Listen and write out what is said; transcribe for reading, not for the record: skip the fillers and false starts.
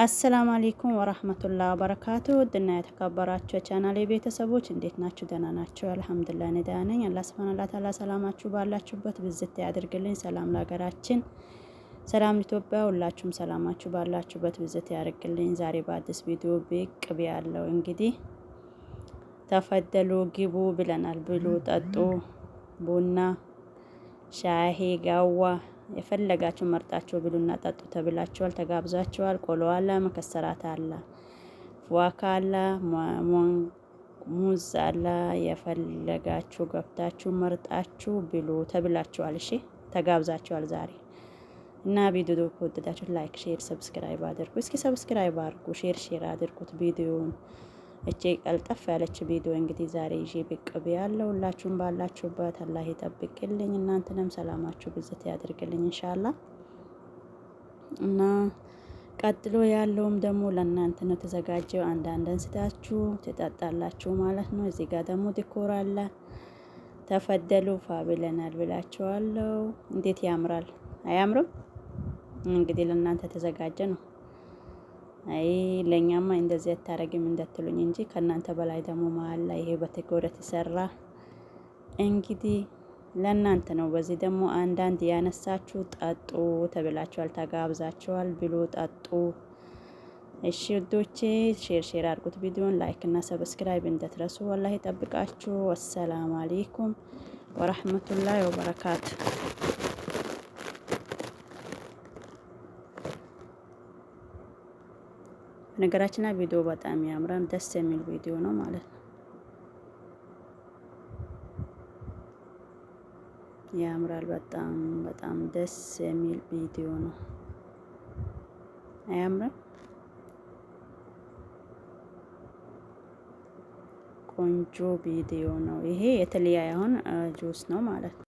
السلام عليكم ورحمة الله وبركاته። ውድና የተከበራችሁ የቻናሌ ቤተሰቦች እንዴት ናችሁ? ደህና ናችሁ? الحمد لله እኔ ደህና ነኝ። አላህ سبحانه وتعالى ሰላማችሁ ባላችሁበት ብዝት ያድርግልኝ። ሰላም ለሀገራችን፣ ሰላም ለኢትዮጵያ። ሁላችሁም ሰላማችሁ ባላችሁበት ብዝት ያድርግልኝ። ዛሬ በአዲስ ቪዲዮ ብቅ ብያለሁ። እንግዲህ تفضلوا ግቡ ብለናል። ብሉ፣ ጠጡ፣ ቡና፣ ሻሂ፣ ጋዋ የፈለጋችሁ መርጣችሁ ብሉና ጠጡ ተብላችኋል፣ ተጋብዛችኋል። ቆሎ አለ፣ مكسرات አለ፣ فواكه አለ፣ ሙዝ አለ። የፈለጋችሁ ገብታችሁ መርጣችሁ ብሉ ተብላችኋል። እሺ ተጋብዛችኋል ዛሬ እና ቪዲዮ ከወደዳችሁ like፣ share፣ subscribe አድርጉ። እስኪ subscribe አድርጉ፣ share share አድርጉት ቪዲዮውን። እቼ ቀልጠፍ ያለች ቪዲዮ እንግዲህ ዛሬ ይዤ ብቅ ብያለሁ። ሁላችሁም ባላችሁበት አላህ ይጠብቅልኝ፣ እናንተንም ሰላማችሁ ብዝት ያድርግልኝ إن شاء الله። እና ቀጥሎ ያለውም ደግሞ ለእናንተ ነው የተዘጋጀው። አንዳንድ አንስታችሁ ትጠጣላችሁ ማለት ነው። እዚህ ጋር ደግሞ decor አለ። تفضلوا ፋ ብለናል ብላችኋለሁ። እንዴት ያምራል! አያምርም? እንግዲህ ለእናንተ ተዘጋጀ ነው። አይ ለኛማ እንደዚህ አታረግም እንዳትሉኝ እንጂ ከእናንተ በላይ ደግሞ መሀል ላይ ይሄ በ decor የተሰራ እንግዲህ ለእናንተ ነው። በዚህ ደግሞ አንዳንድ ያነሳችሁ ጠጡ ተብላችኋል፣ ተጋብዛችኋል። ብሉ ጠጡ። እሺ ውዶቼ share share አድርጉት ቪዲዮን like እና subscribe እንዳትረሱ። والله ይጠብቃችሁ። والسلام عليكم ورحمة الله وبركاته። ነገራችን ላይ ቪዲዮ በጣም ያምራል። ደስ የሚል ቪዲዮ ነው ማለት ነው። ያምራል። በጣም በጣም ደስ የሚል ቪዲዮ ነው። አያምርም? ቆንጆ ቪዲዮ ነው። ይሄ የተለያየ አሁን ጁስ ነው ማለት ነው።